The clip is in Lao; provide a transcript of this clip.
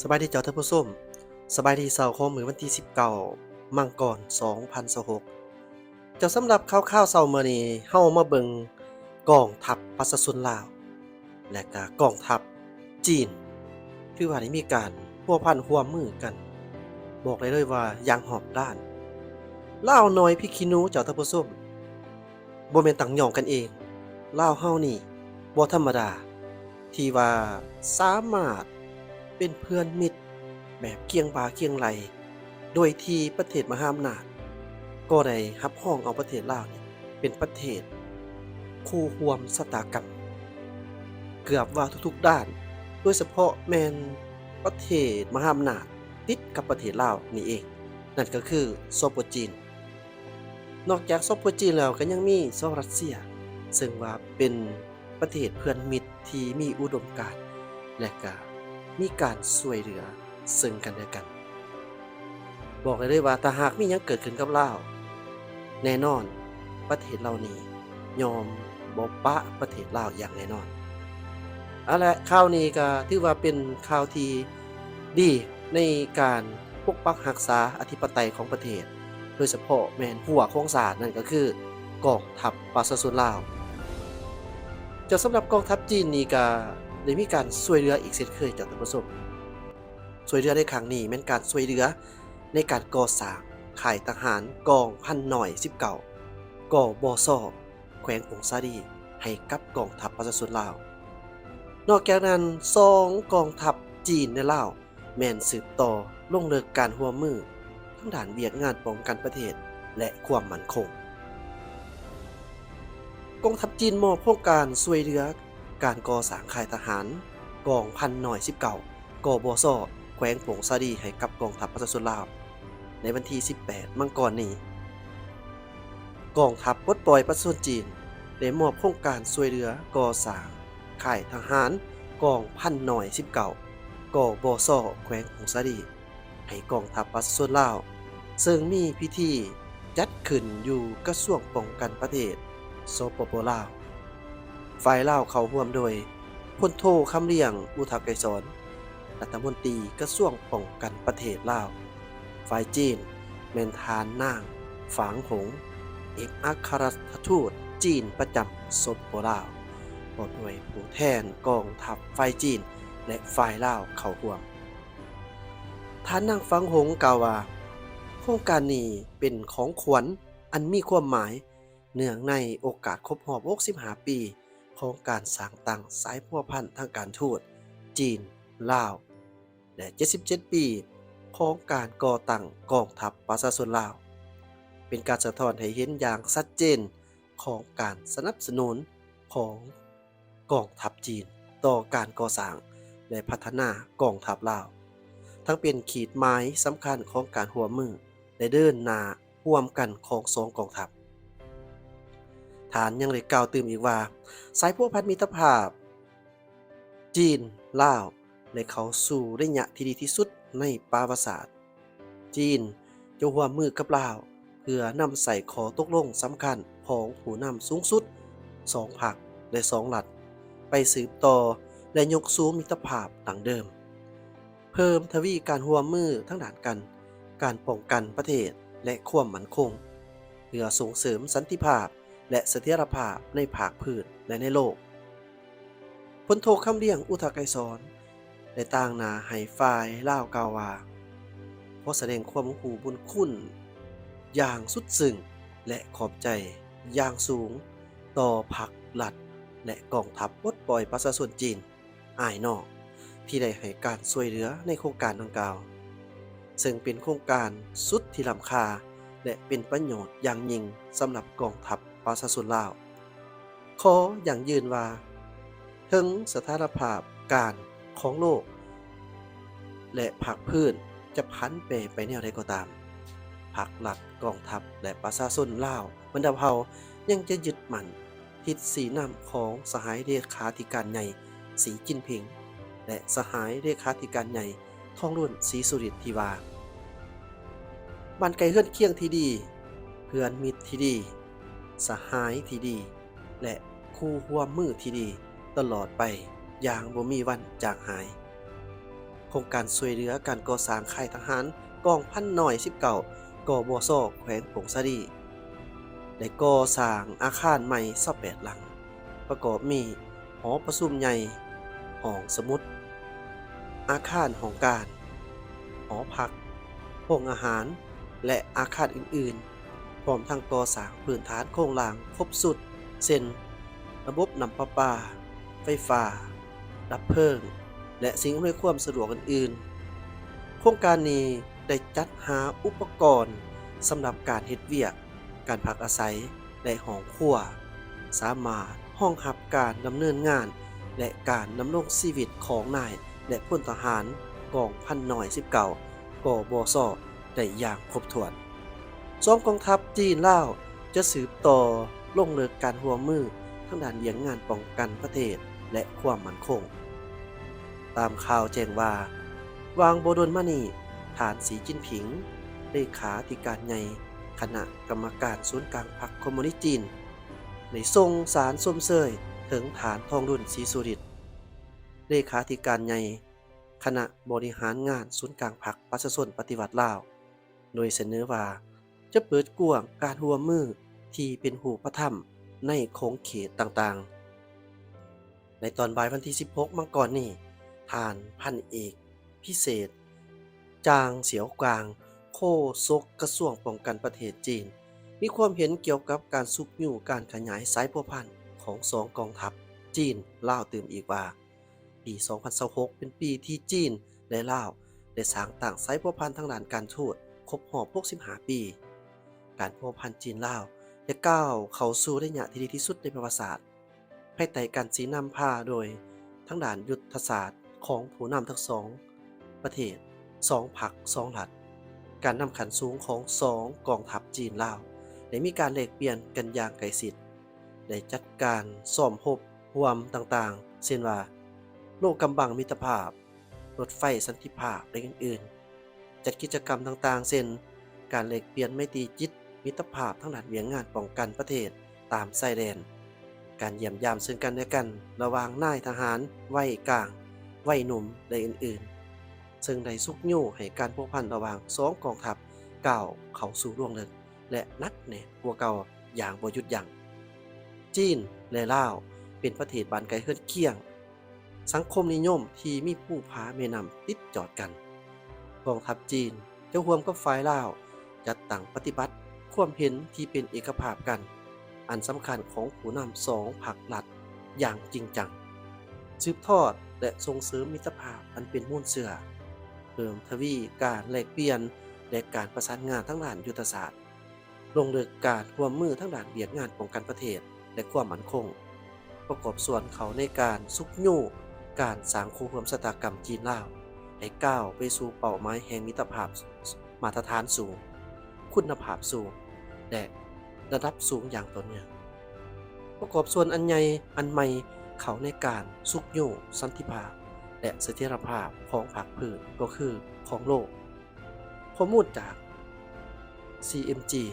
ສະບາຍດີເຈົ້າທ່ານຜູ້ຊົມ, ສະບາຍດີເຊົ້າຂອງມື້ວັນທີສິບເກົ້າ ມັງກອນ ສອງພັນຊາວຫົກ. ເຈົ້າ, ສຳລັບຂ່າວໆເຊົ້າມື້ນີ້ ເຮົາມາເບິ່ງກອງທັບປະຊາຊົນລາວ ແລະກະກອງທັບຈີນ ຖືວ່າໄດ້ມີການພົວພັນຮ່ວມມືກັນ, ບອກໄດ້ເລີຍວ່າຢ່າງຮອບດ້ານ. ລາວນ້ອຍພິກຂີ້ໜູເຈົ້າທ່ານຜູ້ຊົມ, ບໍ່ແມ່ນຕັ້ງຍ້ອງກັນເອງ. ລາວເຮົານີ້ບໍ່ທຳມະດາ ທີ່ວ່າສາມາດເປັນເພື່ອນມິດແບບຄຽງບ່າຄຽງໄຫຼ່ ໂດຍທີ່ປະເທດມະຫາອຳນາດກໍໄດ້ຮັບຮອງເອົາປະເທດລາວນີ້ເປັນປະເທດຄູ່ຮ່ວມຊະຕາກຳ ເກືອບວ່າທຸກໆດ້ານ, ໂດຍສະເພາະແມ່ນປະເທດມະຫາອຳນາດຕິດກັບປະເທດລາວນີ້ເອງ, ນັ້ນກໍຄື ສປ ຈີນ. ນອກຈາກ ສປ ຈີນ ແລ້ວ ກໍຍັງມີ ສປ ຣັດເຊຍ ເຊິ່ງວ່າເປັນປະເທດເພື່ອນມິດທີ່ມີອຸດົມການ ແລະກະມີການຊ່ວຍເຫຼືອເຊິ່ງກັນແລະກັນ. ບອກໄດ້ເລີຍວ່າ ຖ້າຫາກມີຫຍັງເກີດຂຶ້ນກັບລາວ, ແນ່ນອນປະເທດເຫຼົ່ານີ້ຍ່ອມບໍ່ປະປະເທດລາວຢ່າງແນ່ນອນ. ເອົາລະ, ຂ່າວນີ້ກໍຖືວ່າເປັນຂ່າວທີ່ດີໃນການປົກປັກຮັກສາອະທິປະໄຕຂອງປະເທດ, ໂດຍສະເພາະແມ່ນຮົ້ວຂອງຊາດ, ນັ້ນກໍຄືກອງທັບປະຊາຊົນລາວ. ເຈົ້າ, ສຳລັບກອງທັບຈີນນີ້ກໍໄດ້ມີການຊ່ວຍເຫຼືອອີກເຊັ່ນເຄີຍ, ເຈົ້າ, ທ່ານຜູ້ຊົມ, ຊ່ວຍເຫຼືອໃນຄັ້ງນີ້ແມ່ນການຊ່ວຍເຫຼືອໃນການກໍ່ສ້າງຄ້າຍທະຫານກອງພັນນ້ອຍສິບເກົ້າ ກບສ ແຂວງຜົ້ງສາລີ ໃຫ້ກັບກອງທັບປະຊາຊົນລາວ. ນອກຈາກນັ້ນ, ສອງກອງທັບຈີນ ແລະ ລາວ ແມ່ນສືບຕໍ່ລົງເລິກການຮ່ວມມືທາງດ້ານວຽກງານປ້ອງກັນປະເທດ ແລະ ຄວາມໝັ້ນຄົງ. ກອງທັບຈີນມອບໂຄງການຊ່ວຍເຫຼືອການກໍ່ສ້າງຄ້າຍທະຫານກອງພັນນ້ອຍສິບເກົ້າ ກບສ ແຂວງຜົ້ງສາລີ ໃຫ້ກັບກອງທັບປະຊາຊົນລາວ ໃນວັນທີສິບແປດ ມັງກອນນີ້. ກອງທັບປົດປ່ອຍປະຊາຊົນຈີນ ໄດ້ມອບໂຄງການຊ່ວຍເຫຼືອກໍ່ສ້າງຄ້າຍທະຫານກອງພັນນ້ອຍສິບເກົ້າ ກບສ ແຂວງຜົ້ງສາລີ ໃຫ້ກອງທັບປະຊາຊົນລາວ, ເຊິ່ງມີພິທີຈັດຂຶ້ນຢູ່ກະຊວງປ້ອງກັນປະເທດ ສປປ ລາວ. ຝ່າຍລາວເຂົ້າຮ່ວມໂດຍ ພົນໂທ ຄຳລ້ຽງ ອຸທະໄກສອນ ລັດຖະມົນຕີກະຊວງປ້ອງກັນປະເທດລາວ. ຝ່າຍຈີນແມ່ນທ່ານນາງ ຝາງຫົງ ເອກອັກຄະລັດຖະທູດຈີນປະຈຳ ສປປ ລາວ ພ້ອມດ້ວຍຜູ້ແທນກອງທັບຝ່າຍຈີນ ແລະ ຝ່າຍລາວເຂົ້າຮ່ວມ. ທ່ານນາງ ຝາງຫົງ ກ່າວວ່າ ໂຄງການນີ້ເປັນຂອງຂວັນອັນມີຄວາມໝາຍ ເນື່ອງໃນໂອກາດຄົບຮອບຫົກສິບຫ້າປີຂອງການສ້າງຕັ້ງສາຍພົວພັນທາງການທູດຈີນ-ລາວ ແລະ ເຈັດສິບເຈັດປີຂອງການກໍ່ຕັ້ງກອງທັບປະຊາຊົນລາວ, ເປັນການສະທ້ອນໃຫ້ເຫັນຢ່າງຊັດເຈນຂອງການສະໜັບສະໜູນຂອງກອງທັບຈີນຕໍ່ການກໍ່ສ້າງ ແລະ ພັດທະນາກອງທັບລາວ, ທັງເປັນຂີດໝາຍສຳຄັນຂອງການຮ່ວມມື ແລະ ເດີນໜ້າ ຮ່ວມກັນຂອງສອງກອງທັບ. ທ່ານຍັງໄດ້ກ່າວຕື່ມອີກວ່າ ສາຍພົວພັນມິດຕະພາບຈີນ-ລາວ ໄດ້ເຂົ້າສູ່ໄລຍະທີ່ດີທີ່ສຸດໃນປະຫວັດສາດ. ຈີນຈະຮ່ວມມືກັບລາວ ເພື່ອນຳໃຊ້ຂໍ້ຕົກລົງສຳຄັນຂອງຜູ້ນຳສູງສຸດສອງພັກ ແລະ ສອງລັດ ໄປສືບຕໍ່ ແລະ ຍົກສູງມິດຕະພາບດັ້ງເດີມ. ເພີ່ມທະວີການຮ່ວມມືທາງດ້ານການ ການປ້ອງກັນປະເທດ ແລະ ຄວາມໝັ້ນຄົງ ເພື່ອສົ່ງເສີມສັນຕິພາບ ແລະ ສະຖຽນລະພາບໃນພາກພື້ນ ແລະ ໃນໂລກ. ພົນໂທ ຄຳລ້ຽງ ອຸທະໄກສອນ ໄດ້ຕາງໜ້າໃຫ້ຝ່າຍລາວກ່າວວ່າ ຂໍສະແດງຄວາມຮູ້ບຸນຄຸນຢ່າງສຸດຊຶ້ງ ແລະ ຂອບໃຈຢ່າງສູງຕໍ່ພັກລັດ ແລະ ກອງທັບປົດປ່ອຍປະຊາຊົນຈີນ ອ້າຍນ້ອງ ທີ່ໄດ້ໃຫ້ການຊ່ວຍເຫຼືອໃນໂຄງການດັ່ງກ່າວ, ເຊິ່ງເປັນໂຄງການສຸດທີ່ລ້ຳຄ່າ ແລະ ເປັນປະໂຫຍດຢ່າງຍິ່ງສຳລັບກອງທັບປະຊາຊົນລາວ. ຂໍຢັ້ງຢືນວ່າ ເຖິງສະຖານະພາບການຂອງໂລກ ແລະ ພາກພື້ນຈະຜັນແປໄປແນວໃດກໍຕາມ, ພັກລັດ, ກອງທັບ ແລະ ປະຊາຊົນລາວບັນດາເຜົ່າ ຍັງຈະຍຶດໝັ້ນ ທິດຊີ້ນຳຂອງສະຫາຍເລຂາທິການໃຫຍ່ ສີຈິ້ນຜິງ ແລະ ສະຫາຍເລຂາທິການໃຫຍ່ ທອງລຸນ ສີສຸລິດ ທີ່ວ່າ ບ້ານໃກ້ເຮືອນຄຽງທີ່ດີ, ເພື່ອນມິດທີ່ດີ, ສະຫາຍທີ່ດີ ແລະ ຄູ່ຮ່ວມມືທີ່ດີຕະຫຼອດໄປຢ່າງບໍ່ມີວັນຈາງຫາຍ. ໂຄງການຊ່ວຍເຫຼືອການກໍ່ສ້າງຄ້າຍທະຫານກອງພັນນ້ອຍສິບເກົ້າ ກບສ ແຂວງຜົ້ງສາລີ ໄດ້ກໍ່ສ້າງອາຄານໃໝ່ຊາວແປດຫຼັງ ປະກອບມີ ຫໍປະຊຸມໃຫຍ່, ຫ້ອງສະໝຸດ, ອາຄານຫ້ອງການ, ຫໍພັກ, ໂຮງອາຫານ ແລະ ອາຄານອື່ນໆ, ພ້ອມທັງກໍ່ສ້າງພື້ນຖານໂຄງລ່າງຄົບຊຸດ ເຊັ່ນ ລະບົບນ້ຳປະປາ, ໄຟຟ້າ, ດັບເພີງ ແລະ ສິ່ງອຳນວຍຄວາມສະດວກອື່ນໆ. ໂຄງການນີ້ໄດ້ຈັດຫາອຸປະກອນສຳລັບການເຮັດວຽກ, ການພັກອາໄສ ແລະ ຫ້ອງຄົວ ສາມາດຮອງຮັບການດຳເນີນງານ ແລະ ການດຳລົງຊີວິດຂອງນາຍ ແລະ ພົນທະຫານກອງພັນນ້ອຍສິບເກົ້າ ກບສ ໄດ້ຢ່າງຄົບຖ້ວນ. ສອງກອງທັບຈີນ-ລາວຈະສືບຕໍ່ລົງເລິກການຮ່ວມມືທາງດ້ານວຽກງານປ້ອງກັນປະເທດ ແລະ ຄວາມໝັ້ນຄົງ. ຕາມຂ່າວແຈ້ງວ່າ ຫວ່າງບໍ່ດົນມານີ້, ທ່ານ ສີ ຈິນຜິງ ເລຂາທິການໃຫຍ່ຄະນະກຳມະການສູນກາງພັກຄອມມູນິດຈີນ ໄດ້ສົ່ງສານຊົມເຊີຍເຖິງທ່ານ ທອງລຸນ ສີສຸລິດ ເລຂາທິການໃຫຍ່ຄະນະບໍລິຫານງານສູນກາງພັກປະຊາຊົນປະຕິວັດລາວ ໂດຍສະເໜີວ່າຈະເປີດກວ້າງການຮ່ວມມືທີ່ເປັນຮູບປະທຳໃນຂົງເຂດຕ່າງໆ. ໃນຕອນບ່າຍວັນທີສິບຫົກມັງກອນນີ້, ທ່ານ ພັນເອກ ພິເສດ ຈາງ ສຽວກວາງ ໂຄສົກກະຊວງປ້ອງກັນປະເທດຈີນ ມີຄວາມເຫັນກ່ຽວກັບການຊຸກຍູ້ການຂະຫຍາຍສາຍພົວພັນຂອງສອງກອງທັບຈີນ-ລາວຕື່ມອີກວ່າ ປີສອງພັນຊາວຫົກ ເປັນປີທີ່ຈີນ ແລະ ລາວ ໄດ້ສ້າງຕັ້ງສາຍພົວພັນທາງດ້ານການທູດຄົບຮອບຫົກສິບຫ້າປີ. ການພົວພັນຈີນ-ລາວໄດ້ກ້າວເຂົ້າສູ່ໄລຍະທີ່ດີທີ່ສຸດໃນປະຫວັດສາດ ພາຍໃຕ້ການຊີ້ນຳພາໂດຍທາງດ້ານຍຸດທະສາດຂອງຜູ້ນຳທັງສອງປະເທດ, ສອງພັກ, ສອງລັດ. ການນຳຂັ້ນສູງຂອງສອງກອງທັບຈີນ-ລາວ ໄດ້ມີການແລກປ່ຽນກັນຢ່າງໃກ້ຊິດ, ໄດ້ຈັດການຊ້ອມຮົບຮ່ວມຕ່າງໆ ເຊັ່ນວ່າ ໂລກຳບັງມິດຕະພາບ, ລົດໄຟສັນຕິພາບ ແລະ ອື່ນໆ. ຈັດກິດຈະກຳຕ່າງໆ ເຊັ່ນ ການແລກປ່ຽນໄມຕີຈິດມິດຕະພາບທາງດ້ານວຽກງານປ້ອງກັນປະເທດຕາມຊາຍແດນ, ການຢ້ຽມຢາມເຊິ່ງກັນແລະກັນລະຫວ່າງນາຍທະຫານໄວກາງ, ໄວໜຸ່ມ ແລະ ອື່ນໆ ເຊິ່ງໄດ້ຊຸກຍູ້ໃຫ້ການພົວພັນລະຫວ່າງສອງກອງທັບກ້າວເຂົ້າສູ່ລວງເລິກ ແລະ ໜັກແໜ້ນກວ່າເກົ່າຢ່າງບໍ່ຢຸດຢັ້ງ. ຈີນ ແລະ ລາວ ເປັນປະເທດບ້ານໃກ້ເຮືອນຄຽງ, ສັງຄົມນິຍົມທີ່ມີພູຜາແມ່ນ້ຳຕິດຈອດກັນ. ກອງທັບຈີນຈະຮ່ວມກັບຝ່າຍລາວ ຈັດຕັ້ງປະຕິບັດຄວາມເຫັນທີ່ເປັນເອກະພາບກັນ ອັນສຳຄັນຂອງຜູ້ນຳສອງພັກລັດຢ່າງຈິງຈັງ, ສືບທອດ ແລະ ສົ່ງເສີມມິດຕະພາບອັນເປັນມູນເຊື້ອ, ເພີ່ມທະວີການແລກປ່ຽນ ແລະ ການປະສານງານທາງດ້ານຍຸດທະສາດ. ລົງເລິກການຮ່ວມມືທາງດ້ານວຽກງານປ້ອງກັນປະເທດ ແລະ ຄວາມໝັ້ນຄົງ, ປະກອບສ່ວນເຂົ້າໃນການຊຸກຍູ້ການສ້າງຄູ່ຮ່ວມຊະຕາກຳຈີນ-ລາວ ໃຫ້ກ້າວໄປສູ່ເປົ້າໝາຍແຫ່ງມິດຕະພາບມາດຕະຖານສູງ, ຄຸນນະພາບສູງ ແລະ ລະດັບສູງຢ່າງຕໍ່ເນື່ອງ. ປະກອບສ່ວນອັນໃຫຍ່ອັນໃໝ່ເຂົ້າໃນການຊຸກຍູ້ສັນຕິພາບ ແລະ ສະຖຽນລະພາບຂອງພາກພື້ນກໍຄືຂອງໂລກ. ຂໍ້ມູນຈາກ ຊີເອັມຈີ